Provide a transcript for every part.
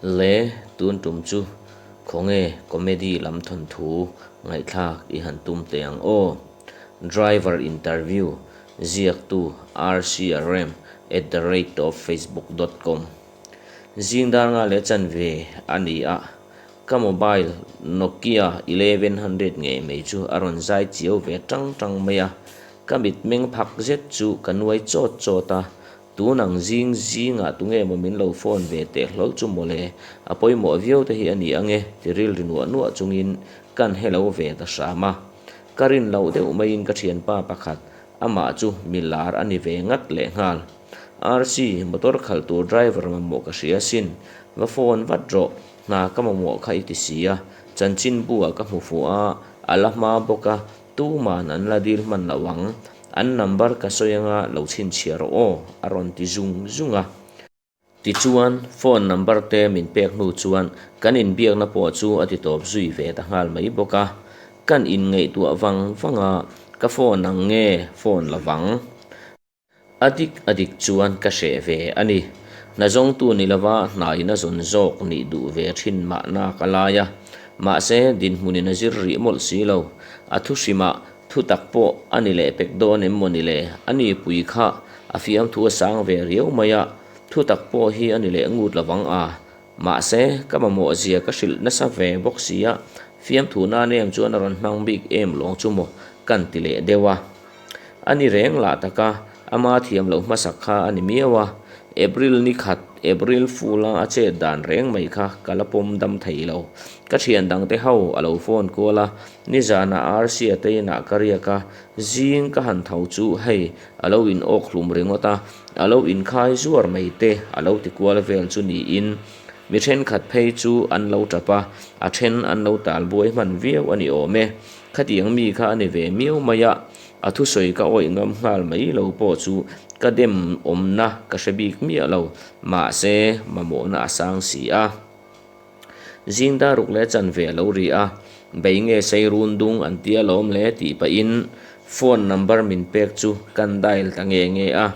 Le tun tum chu khawnge comedy lam thawnthu ngaihthlak i han tum teh ang aw. Driver interview ziaktu rcrm at the rate of facebook dot com Zing dar nga leh chanve a ni a, ka mobile Nokia 1100 ngei mai chu a rawn zai chiau ve tang tang mai a, ka mitmeng phak zet chu ka nuai chawt chawt a, Tun ang zing zingah tunge maw min lo phone ve teh hlawl chu mawle, a pawimawh viau te hi a ni ange ti rilri nuah nuah chungin kan hello ve ta hram a. Ka rin loh deuh maiin ka thianpa pakhat, amah chu mi lar a ni ve ngat lehnghal. RC, motor khalh tur driver mamawh ka hria sin, va phone vat rawh, hna ka mamawh kha i ti si a, chanchinbu ah ka hmu fuh a, a la hma bawk a, Tuman an la dil hman lo ang, an number ka sawi anga lo chhinchhiah rawh aw, a rawn ti zung zung a. Tichuan, phone number te min pek hnu chuan kan inbiakna pawh chu a ti tawp zui ve ta nghal mai bawk a. Kan inngaihtuah vang vang a, ka phone ang nge phone lo vang? A dik a dik chuan ka hreh ve a ni. Hna zawngtu ni lova hnaiin a zawn zawk nih duh ve thin mahna ka lai a. Mahse, dinhmunin a zir rih mawlh si lo. A thu hrimah thu tak pawh a ni leh pek dawn em maw ni le? A ni pui kha a fiamthu a sang ve riau mai a, thu tak pawh hi a ni leh ngut lovang a. Mahse, ka mamawh zia ka hrilh nasa ve bawk si a, fiamthu nan em chuan a rawn hmang bik em lawng chu maw kan ti leh deuh a. A ni reng lah tak a, ama thiam loh hmasak kha a ni miau a. April ni khat, April Fool a a chet dan reng mai kha ka la pawm dam thei lo. Ka thian dangte ho a lo phone kual a, nizanah Arsia te inah ka riak a, zing ka han tho chu hei a lo in awk hlum ringawt a, a lo inkhai zuar mai te a lo ti kual vel chu niin mi thenkhat phei chu an lo tap a, a then an lo tal buai hman viau a ni awm e. Khatiang mi kha a ni ve miau mai a, a thusawi ka awih ngam nghal mai lo pawh chu ka dem awmna ka hre bik miah lo, mahse mamawhna a sang si a. Zing dar ruk leh chanve a lo ri a, bei nge sei run dung an tia lawm le tih pahin phone number min pek chu kan dial ta nge nge a,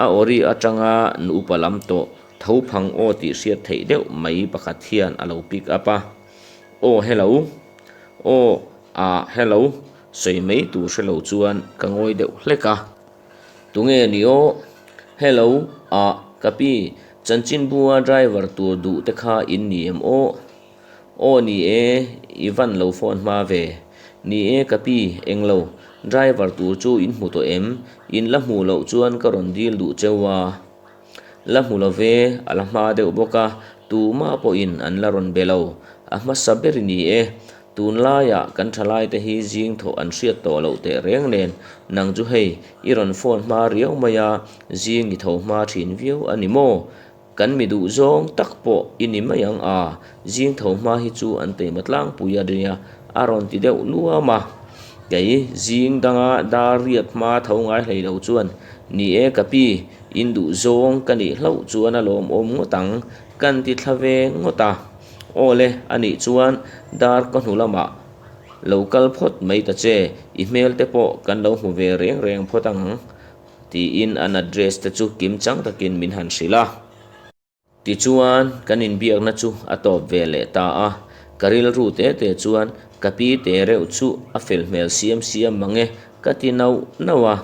a awri atanga nu upa lam tawh tho phang aw tih hriat theih deuh mai pakhat hian a lo pick up a, Aw hello, aw ah hello sawi mai tur hre lo chuan ka ngawi deuh hlek a. Tunge ni aw? Hello, ah, ka pi, chanchinbua driver tur duh te kha in ni em aw? Aw ni e, i van lo phone hma ve. Ni e ka pi, englo, driver tur chu in hmu tawh em? In la hmuh loh chuan ka rawn dil duh cheu a. La hmu lo ve, a la hma deuh bawk a, tumah pawhin an la rawn be lo. A hmasa ber i ni e. Tunlaiah kan thalaite hi zing thawh an hriat tawh loh teh reng nen, nang chu hei, i rawn phone hma riau mai a, zing i tho hma thin viau a ni maw? Kan mi duh zawng tak pawh i ni mai ang a, zing tho hma hi chu an teima tlangpui a nia, a rawn ti deuh luam a. Kei, zing danga dar riat hma tho ngai hlei lo chuan, Ni e ka pi, in duh zawng ka nih hlauh chuan a lawmawm ngawt ang, kan ti thla ve ngawt a. Aw le, a nih chuan dar ka hnu lamah lo kal phawt mai ta che, i hmel te pawh kan lo hmu ve reng reng phawt ang, tiin an address te chu kim chang takin min han hrilh a. Tichuan, kan inbiakna chu a tawp ve leh ta a, ka rilru te te chuan ka pi te reuh chu a fel hmel siam siam mang e ka ti nauh nauh a.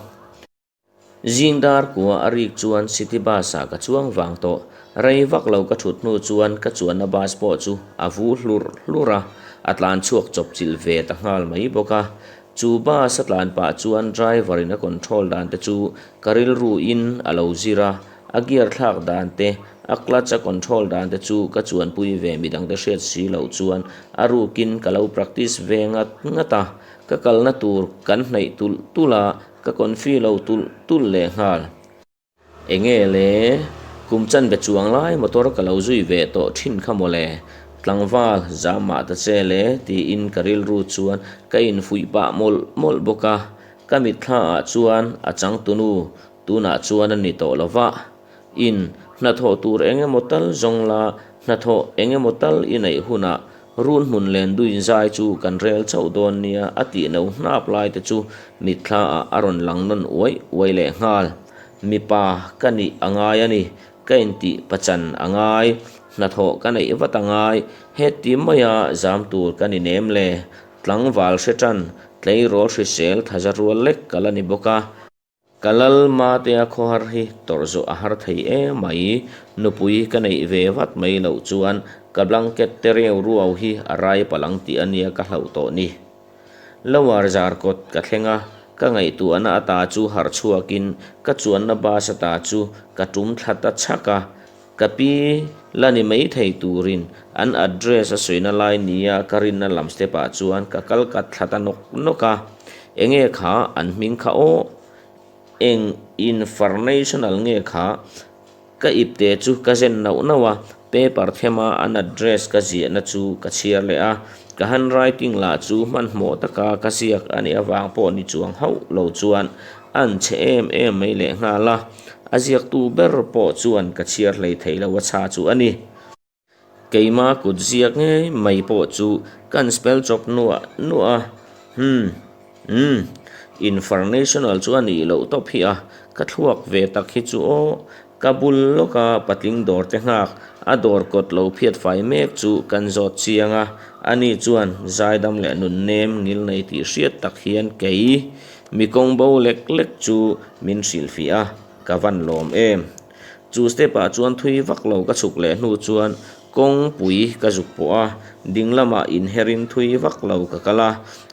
Zing dar kua a rik chuan city bus ah ka chuang vang tawh. Rei vak lo ka thut hnu chuan ka chuanna bus pawh chu a vu hlur hlur a, a tlan chhuak chawp chilh ve ta nghal mai bawk a. Chu bus a tlan pah chuan driver in a control dan te chu ka rilru in a lo zir a, a gear thlak dan te, a clutch a control dan te chu ka chuanpui ve midang te hriat si loh chuan a rukin ka lo practice ve ngat ngat a. Ka kalna tur kan hnaih tulh tulh a, Ka confi lo tulh tulh leh nghal. Enge le? Kum chanve chuang lai motor ka lo zui ve tawh thin kha maw le? Tlangval, zam mah ta che le tiin ka rilru chuan ka infuih pah mawlh mawlh bawk a. Ka mitthla ah chuan a changtunu tunah chuan a ni tawh lo va. In hnathawh tur eng emaw tal zawng la, hnathawh eng emaw tal i neih hunah run hmun len duin zai chu kan rel chauh dawn nia a tih no hnap lai te chu mitthla ah a rawn lang nawn uai uai leh nghal. Mipa ka nih a ngai a ni, ka intih pachan a ngai. Hnathawh ka neih vat a ngai, heti maia zam tur ka ni nem le. Tlangval hre tan, tleirawl hrisel thaza rual lek ka la ni bawk a. Ka lal Matea khawhar hi tawrh zawh a har thei em mai, nupui ka neih ve vat mai loh chuan ka blanket te reu ruau hi a rai palh ang tih a nia ka hlauh tawh ni. Lower Zarkawt ka thleng a, ka ngaihtuahna ata chu harh chhuakin ka chuanna bus ata chu ka tum thla ta chhak a, Ka pi la ni mai thei turin an address a sawina lai nia ka rinna lam step ah chuan ka kal kat thla ta nawk nawk a, enge kha an hming kha aw, eng infernational nge kha? Ka ipte chu ka zen nauh nauh a, paper thema an address ka ziahna chu ka chhiar leh a, ka handwriting lah chu hmanhmawh taka ka ziak a nih avang pawh ni chuang hauh lo chuan an chhe em em mai lehnghal a. A ziaktu ber pawh chuan ka chhiar hlei thei lo a chha chu a ni. Keima kut ziak ngei mai pawh chu kan spell chawp nuah nuah a, hmm, umm, infernational chu a nih loh tawp hi a, ka thluak ve tak hi chu aw, ka bul lawka patling dawr te nghak a dawr kawt lo phiat fai mek chu kan zawt chiang a, ani chuan zaidam leh nunnem ngilnei tih hriat tak hian kei Mi kawng bo lek lek chu min hrilhfih a, ka van lawm em. Chu step ah chuan thui vak lo ka chhuk leh hnu chuan kawngpui ka zuk pawh a, ding lamah inherin thui vak lo ka kal a,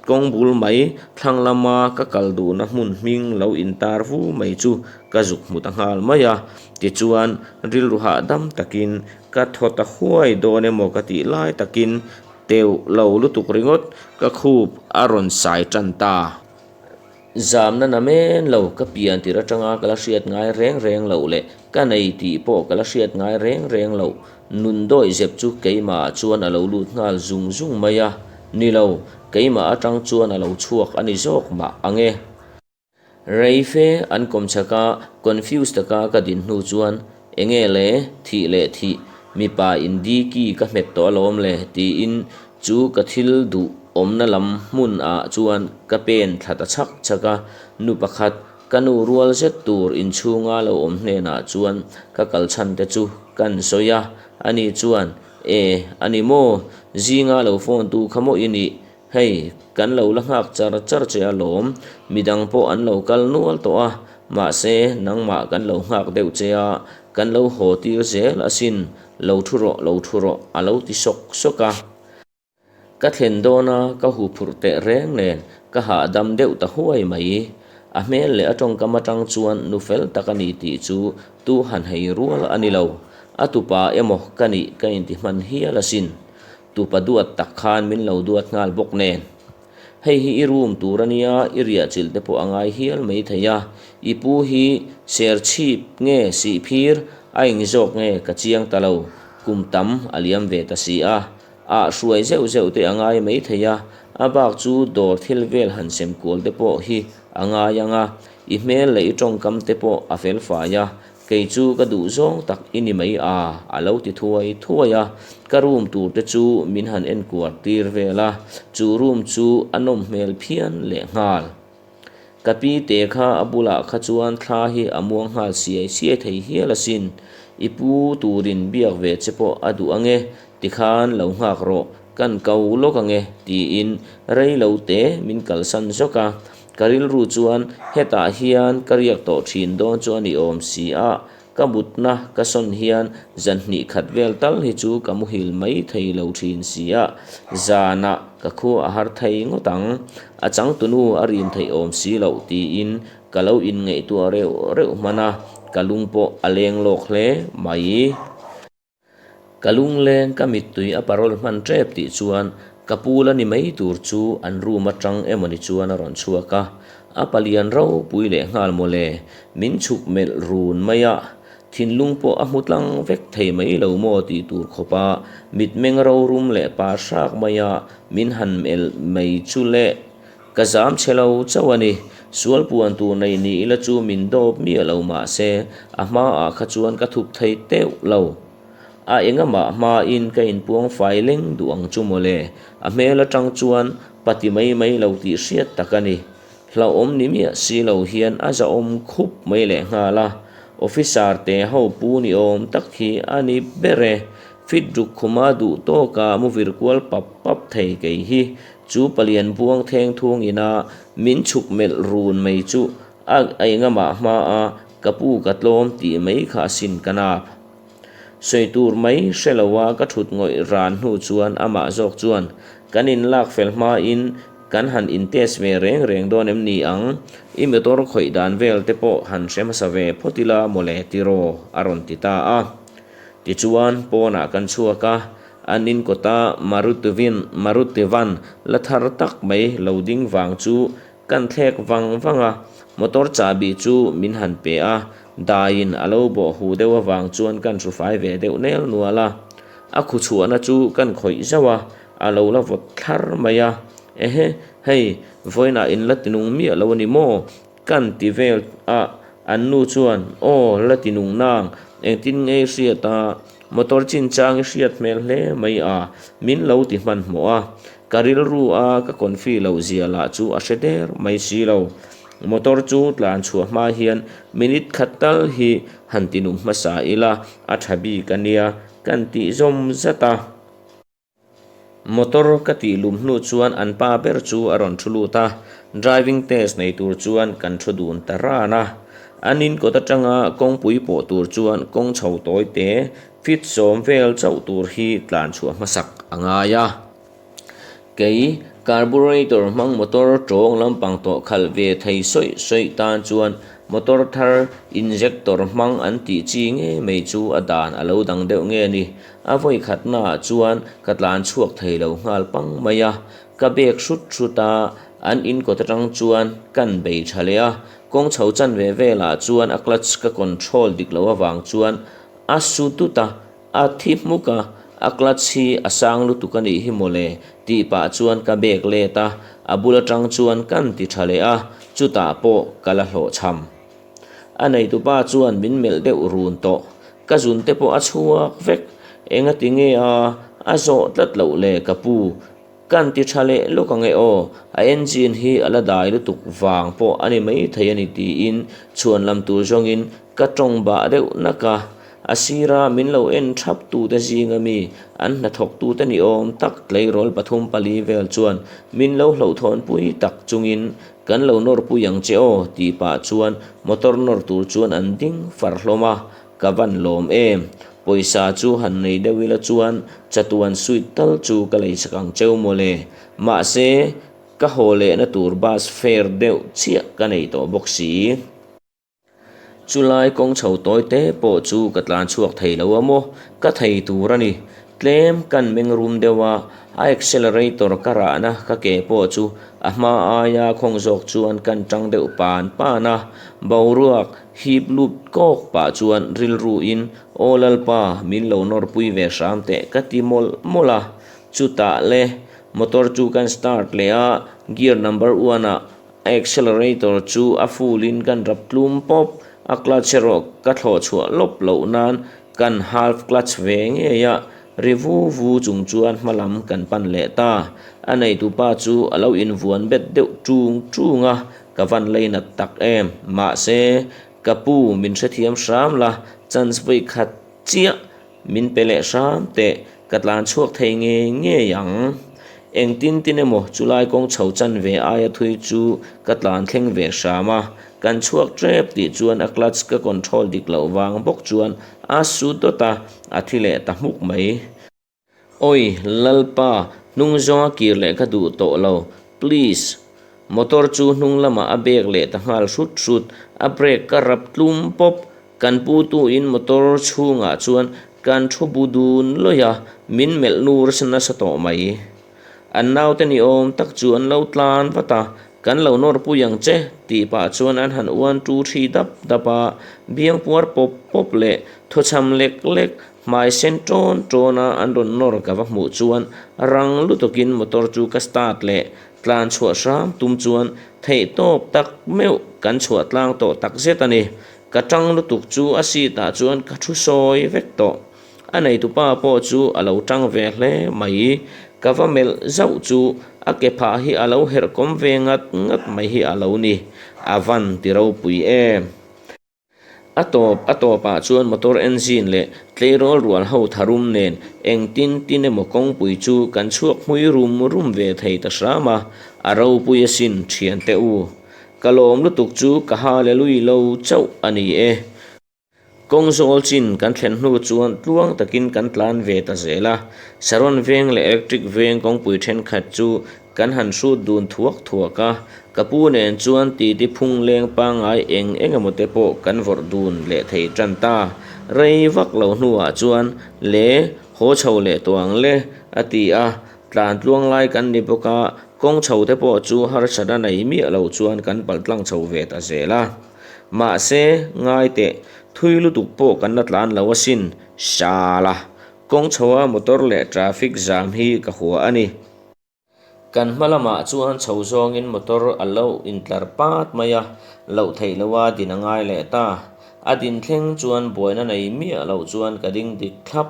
kawng bul mai thlang lama ka kal duhna hmun hming lo intar vu mai chu ka zuk hmu ta nghal mai a, tichuan rilru hahdam takin ka thaw ta huai dawn emaw ka tih lai takin Teuh lo lutuk ringawt ka khup a rawn sai tan ta. Zamna na men lo ka pian tir atanga ka la hriat ngai reng reng loh leh ka nei tih pawh ka la hriat ngai reng reng loh nun dawih zep chu keimah ah chuan a lo lut nghal zung zung mai a, ni lo, keimah atang chuan a lo chhuak a ni zawk mah ang e. Reife an kawm chak a, confuse taka ka din hnu chuan, Enge le, thih leh thih, mipa in diki ka hmet tawh alawm le, tiin chu ka thil duh awmna lam hmun ah chuan ka pen thla ta chhak chhak a, nu pakhat ka nu rual zet tur inchhunga lo awm hnenah chuan ka kal chhan te chu kan sawi a, ani chuan, E, ani maw, zinga lo phone tu kha maw i nih? Hei, kan lo la nghak char char che alawm, midang pawh an lo kal nual tawh a, mahse nangmah kan lo nghak deuh che a, kan lo haw tir zel asin, lo thu rawh, lo thu rawh, a lo ti sawk sawk a. Ka thlen dawn a, ka hu phurh teh reng nen, ka hahdam deuh ta huai mai. A hmel leh a tawngkam atang chuan nu fel tak a ni tih chu tu han hei rual a ni lo, a tupa emaw ka nih ka inti hman hial asin. Tupa duat tak khan min lo duat nghal bawk nen. Hei hi i room tur a nia, i riah chilh te pawh a ngai hial mai thei a, i pu hi ser chhip nge sih phir a eng zawk nge ka chiang ta lo, kum tam a liam ve ta si a, ah hruai zeuh zeuh te a ngai mai thei a, a bak chu dawr thil vel han sem kual te pawh hi a ngai ang a, i hmel leh i tawngkam te pawh a fel fai a, Kei chu ka duh zawng tak i ni mai a, a lo ti thuai thuai a. Ka room tur te chu min han enkuar tir vel a, chu room chu a nawm hmel phian leh nghal. Ka pi te kha a bulah kha chuan thla hi a muang nghal siai siai thei hial asin. I pu turin biak ve che pawh a duh ange, tikhan lo nghak rawh, kan ko lawk ange, tiin rei lo te min kalsan zawk a. Ka rilru chuan hetah hian ka riak tawh thin dawn chu a ni awm si a, ka mutna ka sawn hian zan hnih khat vel tal hi chu ka muhil mai thei lo thin si a, zanah ka khua a har thei ngawt ang, a changtunu a rin theih awm si loh tiin ka lo inngaihtuah reuh reuh hman a, ka lung pawh a leng lawk hle mai. Ka lungleng ka mittui a parol hman tep tih chuan ka pu la ni mai tur chu an room atang emawni chuan a rawn chhuak a, a palian ropui leh nghal mawle, min chhuk melh run mai a, thinlung pawh a hmu tlang vek thei mai lo maw tih tur khawpa mitmeng rorum leh pa hrak maia min han melh mai chu le. Ka zam chhe lo chauh a ni. Sual puan tur nei ni ila chu min dawp miah lo mah se, a hmaah kha chuan ka thup thei teuh lo. A engamah hmain ka inpuang fai leng duh ang chu mawle. A hmel atang chuan pati mai mai lo tih hriat tak a ni. Hlauhawm ni miah si lo hian a zahawm khup mai lehnghal a. Officer te ho pu ni awm tak hi a ni ber e. Fit ruk khuma duh tawka mu vir kual pap pap thei kei hi chu palian buang theng thung ina min chhuk melh run mai chu a engamah hma a ka pu ka tlawm tih mai kha a sin ka nap. Sawi tur mai hre lo a ka thut ngawih ran hnu chuan amah zawk chuan kan inlak fel hmain kan han in test ve reng reng dawn em ni ang? I motor khawih dan vel te pawh han hre hmasa ve phawt ila mawle tiraw a rawn ti ta a. Tichuan pawnah kan chhuak a, an in kawta Marutivin Marutivan la thar tak mai lo ding vang chu Kan thlek vang vang a, motor chahbi chu min han pe a, daiin a lo bawh hu deuh avang chuan kan hrufai ve deuh nel nual a. A khu chhuahna chu kan khawih zauh a, a lo la vawt thlar mai a. Ehe, hei, vawiinah in la tinung miah lo a ni maw? Kan ti vel a, an nu chuan, Aw, la tinung nang, engtin nge i hriat a? Motor chinchang i hriat hmel hle mai a, min lo ti hmanhmawh a. Ka rilru a ka confi loh zia lah chu a hre der mai si lo. Motor chu tlan chhuah hma hian minute khat tal hi han ti nung hmasa ila a tha bik a nia kan tih zawm zat a. Motor ka tih lum hnu chuan an pa ber chu a rawn thu lut a, driving test nei tur chuan kan thu dun ta ran a. An in kawt atanga kawngpui pawh tur chuan kawng chho tawi te feet sawm vel chauh tur hi tlan chhuah hmasak a ngai a. Kei carburetor hmang motor tawng lampang tawh khalh ve thei sawi sawi tan chuan Motor thar injector hmang an tih chi nge mai chu a dan a lo dang deuh nge ni? A vawi khatnaah chuan ka tlan chhuak thei lo nghal pang mai a, ka bek hrut hrut a, an in kawt atang chuan kan bei tha leh a, kawng chho chan ve velah chuan a clutch ka control dik loh avang chuan a su tut a, A thi hmuk a, a clutch hi a sang lutuk a nih hi mawle tih pah chuan ka bag let a, a bul atang chuan kan ti tha leh a, chutah pawh ka la hlawhchham. A neitupa chuan min melh deuh run tawh, ka zun te pawh a chhuak vek, engati nge a, a zawh tlat loh le ka pu, kan ti tha leh lawk ang e aw, a engine hi a la dai lutuk vang pawh a ni maithei a ni tiin chhuan lam tur zawngin Ka tawng bah deuh nak a, a sira min lo en thap tute zinga mi an hnathawk tute ni awm tak tleirawl pathum pali vel chuan min lo hlauhthawnpui tak chungin kan lo nawrpui ang che aw tih pah chuan motor nawr tur chuan an ding far hlawm a, ka van lawm em. Pawisa chu han nei deuh ila chuan chatuan suit tal chu ka leisak ang cheu mawle. Mahse, ka haw lehna tur bus fare deuh chiah ka nei tawh bawk si. Chulai kawng chho tawi te pawh chu ka tlan chhuak thei lo a maw? Ka thei tur a ni. Tlem kan meng rum deuh a, a accelerator ka rahna ka ke pawh chu a hma aia khawng zawk chuan kan tang deuh pan pan a. Boruak hip lut kawk pah chuan rilru in, Aw Lalpa, min lo nawrpui ve hram teh ka ti mawlh mawlh a. Chutah le, motor chu kan start leh a, gear number one ah A accelerator chu a full in kan rap tlum pawp, a clutch erawh ka thlawh chhuah lawp loh nan kan half clutch ve ngei a, ri vu vu chung chuan hma lam kan pan leh ta. A neitupa chu a lo invuan bet deuh ṭung ṭung a, ka van lei nat tak em. Mahse, ka pu min hrethiam hram la, chance vawi khat chiah Min pe leh hram teh, ka tlan chhuak thei ngei ngei ang. Engtin tin emaw chulai kawng chho chan ve aia thui chu ka tlan thleng ve hram a, kan chhuak tep tih chuan a clutch ka control dik loh vang bawk chuan a su dawt a, a thi leh ta hmuk mai. Awi, Lalpa, hnung zawnga kir leh ka duh tawh lo. Please. Motor chu hnung lamah a bek leh ta nghal hrut hrut. A brake ka rap tlum pawp. Kan pu tuin motor chhungah chuan kan thu bu dun lawih a, min melh nur nasa tawh mai. An naute ni awm tak chu an lo tlan vat a, Kan lo nawrpui ang che, tih pah chuan an han uan tu thi dap dap a, biang puar pawp pawp leh thawchham lek lek hmai sen ṭawn ṭawn a an rawn nawr ka va hmuh chuan rang lutukin motor chu ka start leh tlan chhuah hram tum chuan theih tawp tak meuh kan chhuah tlang tawh tak zet a ni. Ka ṭang lutuk chu a seat ah chuan ka thu sawi vek tawh. A neitupa pawh chu a lo tang ve hle mai. Ka va melh zauh chu a ke phah hi a lo herh kawm ve ngat ngat mai hi a lo ni. A van ti ropui em. A tawp a tawpah chuan motor engine leh tleirawl rual ho tharum nen engtin tin emaw kawngpui chu kan chhuak hmui rum rum ve thei ta hram a, a ropui asin thiante u. Ka lawm lutuk chu ka hallelui lo chauh a ni e. Kawng zawl chin kan thlen hnu chuan tluang takin kan tlan ve ta zel a, Saron veng leh Electric veng kawngpui thenkhat chu Kan han hrut dun thuak thuak a, ka pu nen chuan titi phung leng pangngai eng eng emaw te pawh kan vawrh dun leh thei tan ta. Rei vak lo hnuah chuan, Le, haw chho leh tawh ang le, a ti a, tlan tluang lai kan ni bawk a, kawng chho te pawh chu harsatna nei miah lo chuan kan pal tlang chho ve ta zel a. Mahse, ngai teh, thui lutuk pawh kan la tlan lo asin, shala, kawng chhoa motor leh traffic jam hi ka hua a ni. Kan hma lamah chuan chho zawngin motor a lo intlar pat mai a, loh theih loha din a ngai leh ta. A din thleng chuan buaina nei miah loh chuan ka ding dik thlap.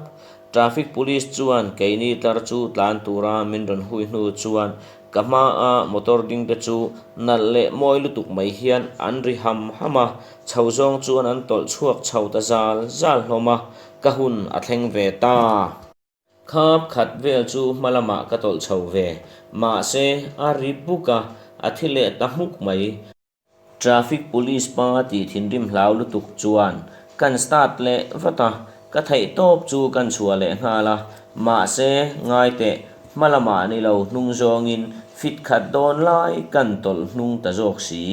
Traffic police chuan keini tlar chu tlan tura min rawn hui hnu chuan ka hmaa motor ding te chu nalh leh mawi lutuk mai hian an ri ham ham a, chho zawng chuan an tawlh chhuak chho ta zal zal hlawm a, ka hun a thleng ve ta. Khap khat vel chu hma lamah ka tawlh chho ve, mahse a ri buk a, a thi leh ta hmuk mai. Traffic police pa tih thinrim hlau lutuk chuan kan start leh vat a, ka theih tawp chu kan chhuah leh nghal a, mahse ngai teh hma lamah ni lo hnung zawngin fit khat dawn lai kan tawlh hnung ta zawk si.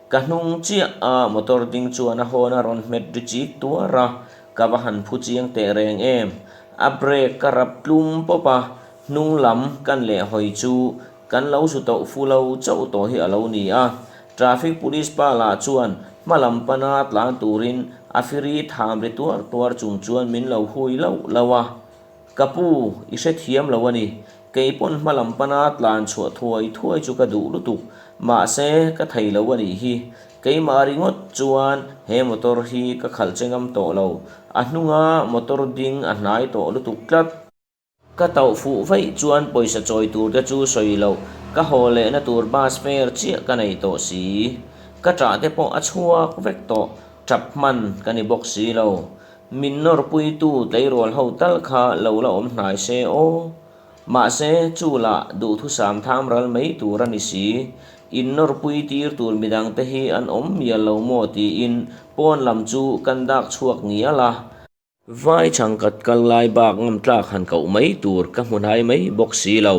Ka hnung chiah a motor ding chuan a hawn a rawn hmet ri chik tuar a, ka va han phu chiang teh reng em. A brake ka rap tlum pawp a, hnung lam kan leh hawi chu kan lo zu tauh fu lo chauh tawh hi a lo ni a. Traffic police pa lah chuan hma lam pana tlan turin a firi tham ri tuar tuar chung chuan min lo hui lauh lauh a. Ka pu, i hrethiam lo a ni. Kei pawn hma lam pana tlan chhuah thuai thuai chu ka duh lutuk. Mahse, ka thei lo a nih hi. Keimah ringawt chuan he motor hi ka khalh che ngam tawh lo. A hnunga motor ding a hnai tawh lutuk tlat. Ka tauh fuh vaih chuan pawisa chawi tur te chu sawi loh, ka haw lehna tur bus fare chiah ka nei tawh si. Ka ṭah te pawh a chhuak vek tawh, ṭap hman ka ni bawk si lo. Min nawrpuitu tleirawl ho tal kha lo la awm hnai se aw. Mahse, chu lah duhthusam tham ral mai tur a ni si. In nawrpui tir tur midangte hi an awm mial lo maw tiin pawn lam chu kan dak chhuak ngial a. Vai chhangkhat kal lai bak ngam tlak han koh mai tur ka hmu hnai mai bawk si lo.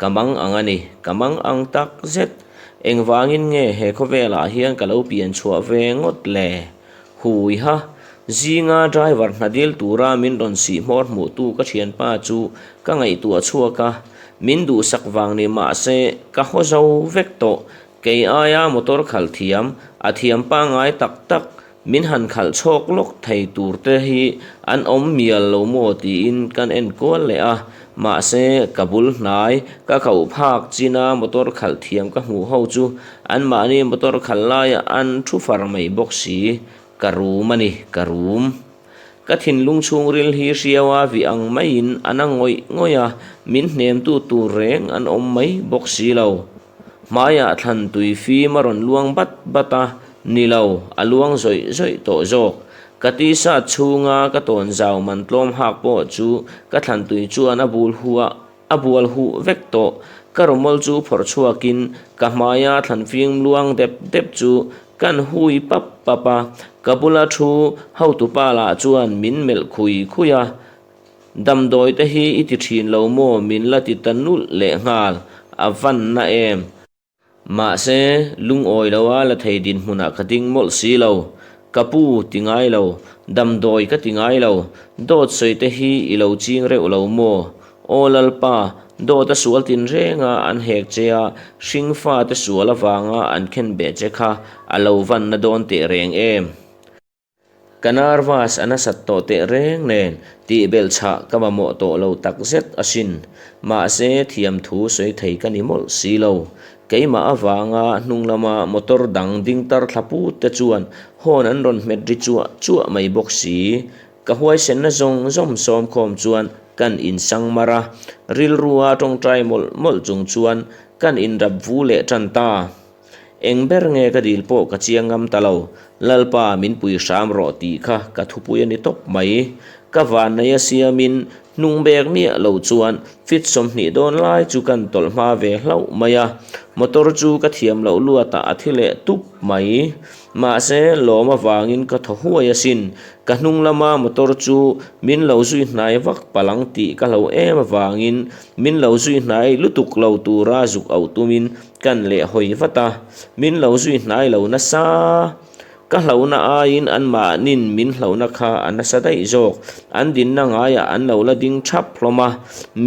Ka mang ang a ni, ka mang ang tak zet. Engvangin nge he khawvelah hian ka lo pian chhuah ve ngawt le? Hui ha, zinga driver hna dil tura min rawn sih hmawr hmuhtu ka thianpa chu ka ngaihtuah chhuak a, min duhsak vang ni mahse ka haw zo vek tawh, kei aia motor khalh thiam, a thiam pangngai tak tak min han khalh chhawk lawk thei tur te hi an awm mial lo maw tiin kan en kual leh a, mahse ka bul hnai ka koh phak china motor khalh thiam ka hmuh ho chu Anmahni motor khalh laiah an thu far mai bawk si, ka rum a ni, ka rum. Ka thinlung chhungril hi hriaua vih ang maiin a na ngawih ngawih a, min hnemtu tur reng an awm mai bawk si lo. Hmaiah thlan tui fim a rawn luang bat bat a, ni lo, a luang zawih zawih tawh zawk. Ka t-shirt chhunga ka tawn zau man tlawm hak pawh chu ka thlan tui chuan a bul huah A bual huh vek tawh. Ka rawmawl chu phawrh chhuakin ka hmaia thlanfing luang dep dep chu kan hui pap pap a. Ka bula thu hotupa lah chuan min melh khui khui a, Damdawi te hi i ti thin lo maw min la ti ta nulh lehnghal, a van na em? Mahse, lungawi loa la thei dinhmunah ka ding mawlh si lo. Ka pu, ti ngai lo. Damdawi ka ti ngai lo. Dawt sawi te hi i lo ching reuh lo maw? Aw Lalpa, dawt a sual tinrenga an hek che a, hringfa te sual avanga an khenbeh che kha a lo vanna dawn teh reng em? Ka nervous a nasat tawh teh reng nen tih belh chhah ka mamawh tawh lo tak zet asin. Mahse, thiamthu sawi thei ka ni mawlh si lo. Keimah avanga hnung lama motor dang ding tar thla put te chuan horn an rawn hmet ri chuah chuah mai bawk si. Ka huaisenna zawng zawng sawm khawm chuan kan insang mar a, rilrua tawngtai mawlh mawlh chung chuan kan inrap vu leh tan ta. Eng ber nge ka dil pawh ka chiang ngam ta lo. Lalpa min pui hram rawh tih kha ka thupui a ni tawp mai. Ka vanneia siamin hnung bek miah lo chuan fit 20 dawn lai chu kan tawlh hma ve hlauh mai a. Motor chu ka thiam loh luatah a thi leh tup mai. Mahse, lawm avangin ka thaw huai asin. Ka hnung lama motor chu min lo zui hnai vak palang tih ka hlo em avangin min lo zui hnai lutuk lo tura zuk auh tumin kan leh hawi vat a. Min lo zui hnai lo nasa. Ka hlauhna aiin anmahnin min hlauhna kha a nasa daih zawk. An dinna ngaiah an lo la ding thap hlawm a,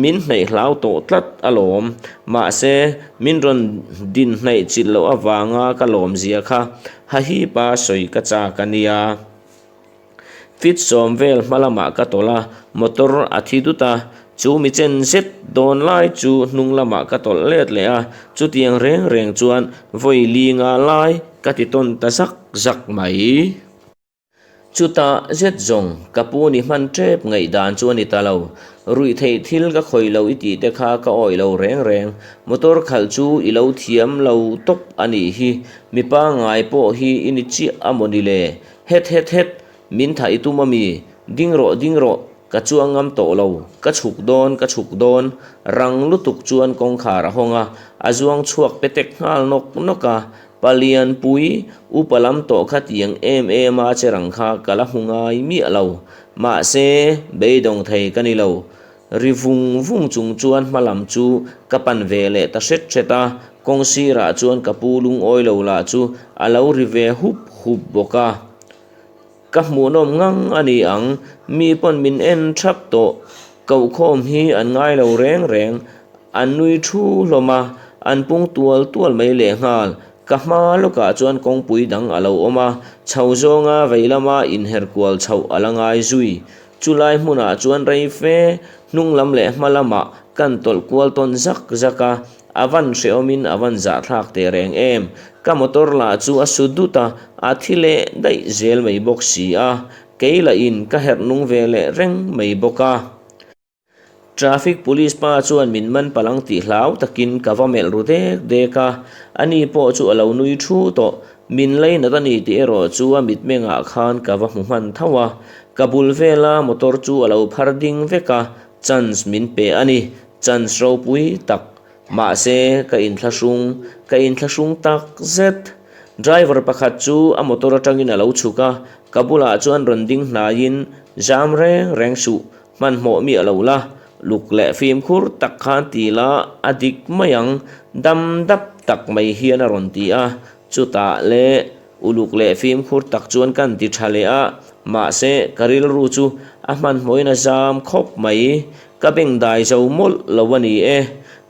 min hnaih hlau tawh tlat alawm. Mahse, min rawn din hnaih chilh loh avanga ka lawmzia kha hahipa sawi ka chak a nia. Fit 10 vel hma lamah ka tawlh a, motor a thi dut a, chu mi chen zet dawn lai chu hnung lamah ka tawlh let leh a, chutiang reng reng chuan vawi li nga lai ka ti tawn ta zak zak mai. Chutah zet zawng ka pu ni hman tep ngaihdan chu a ni ta lo. Ruih theih thil ka khawih lo i tih te kha ka awih lo reng reng. Motor khalh chu i lo thiam lo tawp a nih hi. Mi pangngai pawh hi i ni chiah a maw ni le? Het het het! Min thah i tum a mi? Ding rawh ding rawh! Ka chuang ngam tawh lo. Ka chhuk dawn ka chhuk dawn. Rang lutuk chuan kawngkhar a hawng a, a zuang chhuak petek nghal nawk nawk a. Palianpui, upa lam tawh kha tiang em em a che rang kha ka la hmu ngai miah lo. Mahse, beidawng thei ka ni lo. Ri vung vung chung chuan hma lam chu ka pan ve leh ta hret hret a, kawng sirah chuan ka pu lungawi lo lah chu a lo ri ve hup hup bawk a. Ka hmuhnawm ngang a ni ang, mi pawn min en thap tawh. Kohkhawm hi an ngai lo reng reng, an nui thu hlawm a, an pung tual tual mai lehnghal. Ka hma lawkah chuan kawngpui dang a lo awm a, chho zawnga vei lama inher kual chhoh a la ngai zui. Chulai hmunah chuan rei fe hnung lam leh hma lamah kan tawlh kual tawn zak zak a, A van hrehawmin a van zahthlak teh reng em? Ka motor lah chu a su dut a, a thi leh daih zel mai bawk si a, kei lahin ka herh nung ve leh reng mai bawk a. Traffic police pa chuan min man palang tih hlau takin ka va melh ru dek dek a, ani pawh chu a lo nui thu tawh. Min leinat a ni tih erawh chu a mitmengah khan ka va hmu hman tho a, ka bul vela motor chu a lo phar ding vek a, chance min pe a ni. Chance ropui tak, mahse ka inthlahrung, ka inthlahrung tak zet. Driver pakhat chu a motor atangin a lo chhuk a, ka bulah chuan rawn ding hnaiin, Zam reng reng suh, hmanhmawh miah lo la, luk leh fimkhur tak khan ti la a dik mai ang, dam dap tak mai hian a rawn ti a, chutah le Uluk leh fimkhur tak chuan kan ti tha leh a, mahse ka rilru chu a hmanhmawhin a zam khawp mai. Ka bengdai zo mawlh lo a ni e.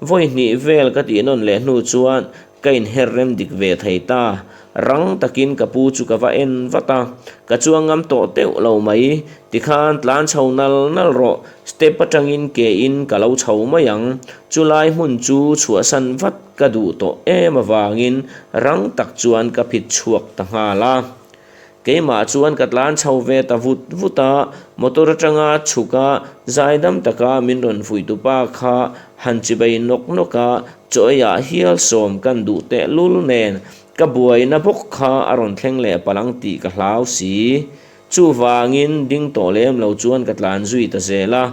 Vawi hnih vel ka tih nawn leh hnu chuan ka inher rem dik ve thei ta. Rang takin ka pu chu ka va en vat a, ka chuang ngam tawh teuh lo mai. Tikhan tlan chho nal nal rawh, step atangin ke in ka lo chho mai ang. Chulai hmun chu chhuahsan vat Ka duh tawh em avangin rang tak chuan ka phit chhuak ta nghal a. Keimah chuan ka tlan chho ve ta vut vut a, motor atanga chhuk a zaidam taka min rawn fuihtupa kha han chibai nawk nawk a, chaw eiah hial sawm kan duh tehlul nen ka buaina bawk kha a rawn thleng leh palang tih ka hlau si. Chuvangin ding tawh lem lo chuan ka tlan zui ta zel a,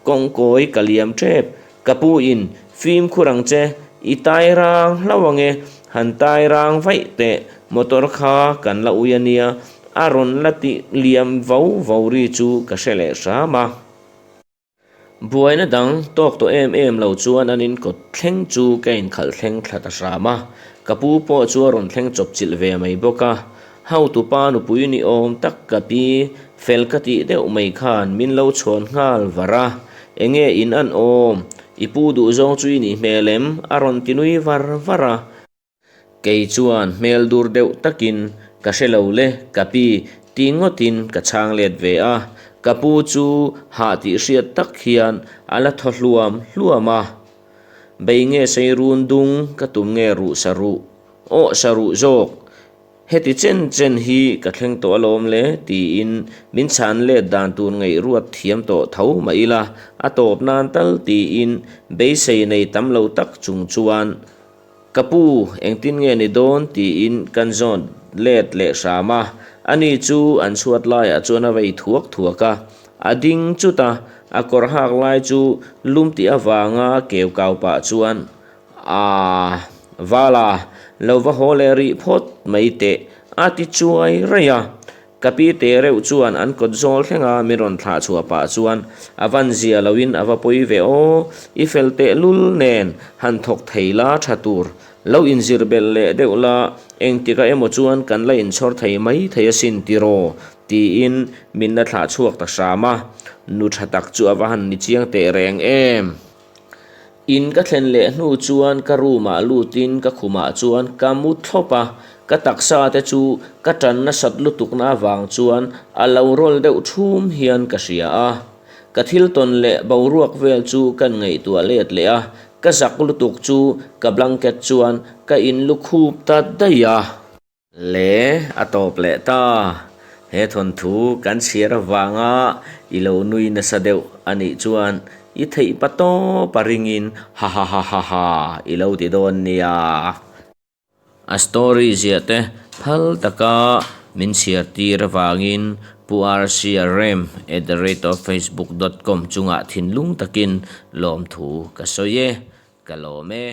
kawngkawi ka liam tep. Ka pu in, Fimkhur ang che, i tai rang hlauh ang e, han tai rang vaih teh, motor kha kan la ui a nia, a rawn la tih liam vo vo ri chu ka hre leh hram a. Buaina dang tawk tawh em em lo chuan an inkawt thleng chu ka inkhalh thleng thla ta hram a, ka pu pawh chu a rawn thleng chawp chilh ve mai bawk a. Hautupa nupui ni awm tak ka pi fel ka tih deuh mai khan min lo chhawn nghal var a, Enge in an awm? I pu duh zawng chu i nih hmel em? a rawn ti nui var var a. Kei chuan hmel dur deuh takin, Ka hre lo le, ka pi ti ngawtin ka chhang let ve a. Ka pu chu hah tih hriat tak hian a la thaw hluam hluam a. Bei nge sei run dung ka tum nge ruh sa ruh? Aw sa ruh zawk! Heti chen chen hi ka thleng tawh alawm le tiin min chhan let dan tur ngaihruat thiam tawh tho mah ila, a tawp nan tal tiin beisei nei tam lo tak chung chuan Ka pu, engtin nge ni dawn tiin kan zawn let leh hram a, ani chu an chhuat laiah chuan a vei thuak thuak a, a ding chut a, a kawr hak lai chu lum tih avanga keu kau pah chuan, Aaa, Vala, lo va haw leh rih phawt mai teh, a ti chuai raih a. Ka pi te reuh chuan an kawt zawl thleng a min rawn thlah chhuah pah chuan a van zia loin a va pawi ve aw, i fel teh lul nen han thawk thei la tha tur, lo inzir belh leh deuh la, engtikah emaw chuan kan la inchhawr thei mai thei asin tiraw tiin min la thlah chhuak ta hram a, nu tha tak chu a va han ni chiang teh reng em. In ka thlen leh hnu chuan ka room ah lutin ka khumah chuan ka mu thlawp a, ka taksa te chu ka tan nasat lutukna avang chuan a lo rawl deuh thum hian ka hria a. Ka thil tawn leh boruak vel chu kan ngaihtuah let leh a, ka zak lutuk chu ka blanket chuan ka in lukhup ta daih a. Le a tawp leh ta. He thawnthu kan chhiar avanga i lo nui nasa deuh a nih chuan i theih pa tawp a ringin hahahahaha i lo ti dawn nia. A story ziah te phal taka min chhiar tir avangin Pu Rc-a Rem at the rate of facebook dot com chungah thinlung takin lawmthu ka sawi e. Ka lawm e.